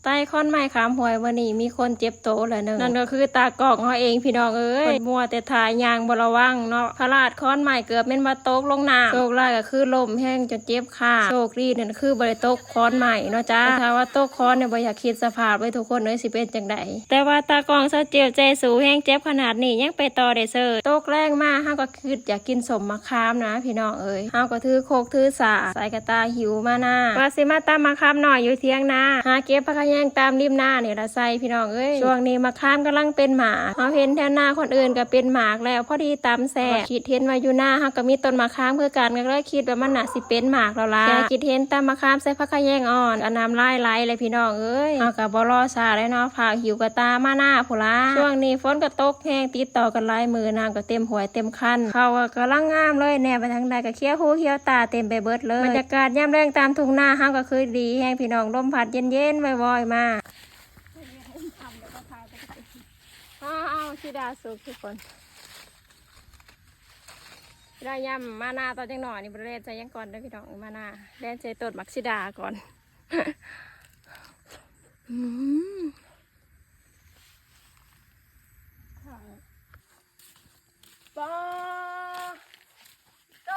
ໃຕ້ຂອນໄມ້ຂ້າມຫ້ວຍມື້ນີ້ມີຄົນເຈັບໂຕແລ້ວໜຶ່ງ ນັ້ນກໍຄືຕາກ້ອງເຮົາເອງພີ່ນ້ອງເອີຍ ເພິ່ນມົວແຕ່ຖ້າຍ່າງບໍ່ລະວັງເນາະ ພະລາດຂອນໄມ້ເກືອບແມ່ນວ່າຕົກລົງນ້ຳ ໂຊກຮ້າຍກໍຄືລົ້ມແຮງຈົນເຈັບຂາ ໂຊກດີນັ້ນຄືບໍ່ໄດ້ຕົກຂອນໄມ້ເນາະຈ້າ ແຕ່ຖ້າວ່າຕົກຂອນນີ້ບໍ່ຢາກຄິດສະພາບເລີຍທຸກຄົນເອີຍ ຊິເປັນຈັ່ງໃດ ແຕ່ວ່າຕາກ້ອງສາວເຈວໃຈສູ້ແຮງ ເຈັບຂະໜາດນີ້ຍັງໄປຕໍ່ໄດ້ເຊີຍ ຕົກແລງມາເຮົາກໍ ຄິດຢາກກິນສົ້ມໝາກຂາມນະພີ່ນ້ອງເອີຍ ເຮົາກໍຖືໂຄກຖືສາກ ໃສ່ກະຕ່າຫິ້ວມານາ ວ່າຊິມາຕຳໝາກຂາມນ້ອຍຢູ່ຖຽງນາ ຫາເກັບຜັກຂະແຍງຕາມລິມນານີ້ລະໃສ່ພີ່ນ້ອງເອີຍ ຊ່ວງນີ້ໝາກຂາມກຳລັງເປັນໝາກ ເຮົາເຫັນແຖວນາຄົນອື່ນກໍເປັນໝາກແລ້ວ ພໍດີຕຳແຊບ ຄິດເຫັນວ່າຢູ່ນາເຮົາກໍມີຕົ້ນໝາກຂາມຄືກັນ ກໍເລີຍຄິດວ່າມັນໜ້າຊິເປັນໝາກແລ້ວລະ ແຄ່ຄິດເຫັນຕຳໝາກຂາມໃສ່ຜັກຂະແຍງອ່ອນ ກໍນ້ຳລາຍໄຫຼເລີຍພີ່ນ້ອງເອີຍ ເຮົາກໍບໍ່ລໍຊ້າແລ້ວເນາະ ຟ້າວຫິ້ວກະຕ່າມານາພຸ້ນລະ ຊ່ວງນີ້ຝົນກໍຕົກແຮງ ຕິດຕໍ່ກັນຫຼາຍມື້ ນ້ຳກໍເຕັມຫ້ວຍເຕັມຄັນ ເຂົ້າກໍກຳລັງງາມເລີຍ ແນມໄປທາງໃດກໍຂຽວຫູຂຽວຕາເຕັມໄປເບິດເລີຍ ບັນຍາກາດຍາມແລງຕາມທົ່ງນາເຮົາກໍຄືດີແຮງພີ່ນ້ອງ ລົມພັດເຢັນໆວອຍໆມາ ເອົາໆ ຊິດາສຸກທຸກຄົນ ໄດ້ຍາມມານາຕອນຈັກໜ້ອຍນີ້ ບໍ່ໄດ້ແລ່ນໃສ່ຫຍັງກ່ອນເດີພີ່ນ້ອງ ມານາ ແລ່ນໃສ່ຕົ້ນໝາກຊິດາກ່ອນ ອືມ ປາໂຕ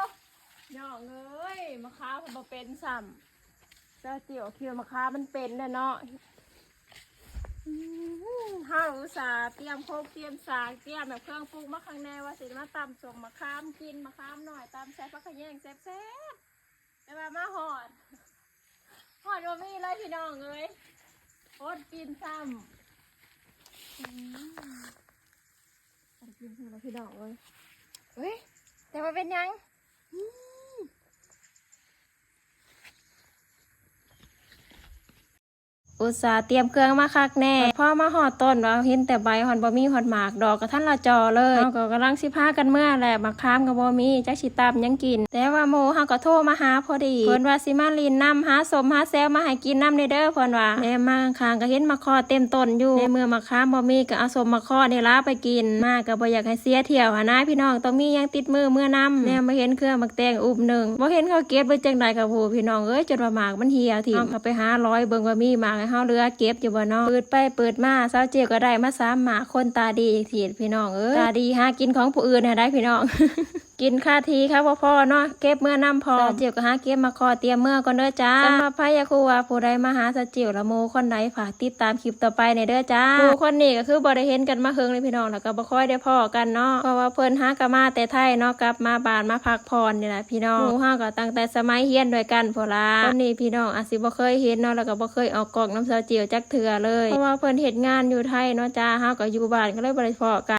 ນ້ອງເອີຍ ມະຂາມມັນບໍ່ເປັນຊ້ຳ ສາວເຈວຄິດວ່າມະຂາມມັນເປັນແລ້ວເນາະ ອືມ ເຮົາອຸດສ່າຕຽມໂຄກຕຽມສາກ ຕຽມແບບເຄື່ອງປຸງມາຄັກແນ່ ວ່າຊິມາຕຳສົ້ມມະຂາມກິນ ມະຂາມນ້ອຍຕຳໃສ່ຜັກຂະແຍງແຊບໆ ແຕ່ວ່າມາຮອດ ຮອດບໍ່ມີເລີຍພີ່ນ້ອງເອີຍ ອົດກິນຊ້ຳ ອືມ ອັນກິນພຸ້ນລະພີ່ນ້ອງເອີຍ ເອີຍ ແຕ່ວ່າເປັນຫຍັງ ອືມ ອຸດສ່າຕຽມເຄື່ອງມາຄັກແນ່ ພໍມາຮອດຕົ້ນວ່າເຫັນແຕ່ໃບ ຮອດບໍ່ມີຮອດໝາກ ດອກກໍທັນລະຈໍ່ເລີຍ ເຮົາກໍກຳລັງຊິພາກັນເມືອແຫຼະ ໝາກຂາມກໍບໍ່ມີ ຈັກຊິຕຳຫຍັງກິນ ແຕ່ວ່າໝູ່ເຮົາກໍໂທມາຫາພໍດີ ເພິ່ນວ່າຊິມາຫຼິ້ນນຳ ຫາສົ້ມຫາແຊວມາໃຫ້ກິນນຳແດ່ເດີ ເພິ່ນວ່າ ແນມມາຂ້າງໆກໍເຫັນໝາກຄອດເຕັມຕົ້ນຢູ່ ໃນເມື່ອໝາກຂາມບໍ່ມີ ກໍເອົາສົ້ມໝາກຄອດນີ້ລະໄປກິນ ມາກໍບໍ່ຢາກໃຫ້ເສຍຖ້ຽວຫັ້ນນະພີ່ນ້ອງ ຕ້ອງມີຫຍັງຕິດມືເມືອນຳ ແນມມາເຫັນເຄືອໝາກແຕງອຸບໜຶ່ງ ບໍ່ເຫັນເຂົາເກັບຫຼືຈັ່ງໃດກໍບໍ່ຮູ້ພີ່ນ້ອງເອີຍ ຈົນວ່າໝາກມັນຫ່ຽຖິ້ມ ເຮົາກໍໄປຫາລອຍເບິ່ງວ່າມີໝາກໃຫ້ເຮົາເຫຼືອເກັບຢູ່ບໍ່ເນາະ ປືດໄປປືດມາ ສາວເຈວກໍໄດ້ມາສາມໝາກ ຄົນຕາດີຈັ່ງຊີ້ພີ່ນ້ອງເອີຍ ຕາດີຫາກິນຂອງຜູ້ອື່ນຫັ້ນໃດ໋ພີ່ນ້ອງ ກິນຄາທີ່ຄາບໍ່ພໍເນາະ ເກັບເມືອນຳພ້ອມ ສາວເຈວກໍຫາເກັບໝາກຄອດຕຽມເມືອກ່ອນເດີຈ້າ ສຳລັບໃຜຢາກຮູ້ວ່າຜູ້ໃດມາຫາສາວເຈວ ລະໝູ່ຄົນໃດ ຝາກຕິດຕາມຄລິບຕໍ່ໄປແດ່ເດີຈ້າ ໝູ່ຄົນນີ້ກໍຄືບໍ່ໄດ້ເຫັນກັນມາເຫິງເລີຍພີ່ນ້ອງ ແລ້ວກໍບໍ່ຄ່ອຍໄດ້ພໍ້ກັນເນາະ ເພາະວ່າເພິ່ນຫາກໍມາແຕ່ໄທເນາະ ກັບມາບ້ານມາພັກຜ່ອນນີ້ລະພີ່ນ້ອງ ໝູ່ເຮົາກໍຕັ້ງແຕ່ສະໄໝຮຽນດ້ວຍກັນພຸ້ນລະ ຄົນນີ້ພີ່ນ້ອງອາດຊິບໍ່ເຄີຍເຫັນເນາະ ແລ້ວກໍບໍ່ເຄີຍອອກກ້ອງນຳສາວເຈວຈັກເທື່ອເລີຍ ເພາະວ່າເພິ່ນເຮັດງານຢູ່ໄທເນາະຈ້າ ເຮົາກໍຢູ່ບ້ານກໍເລີຍບໍ່ໄດ້ພໍ້ກັນ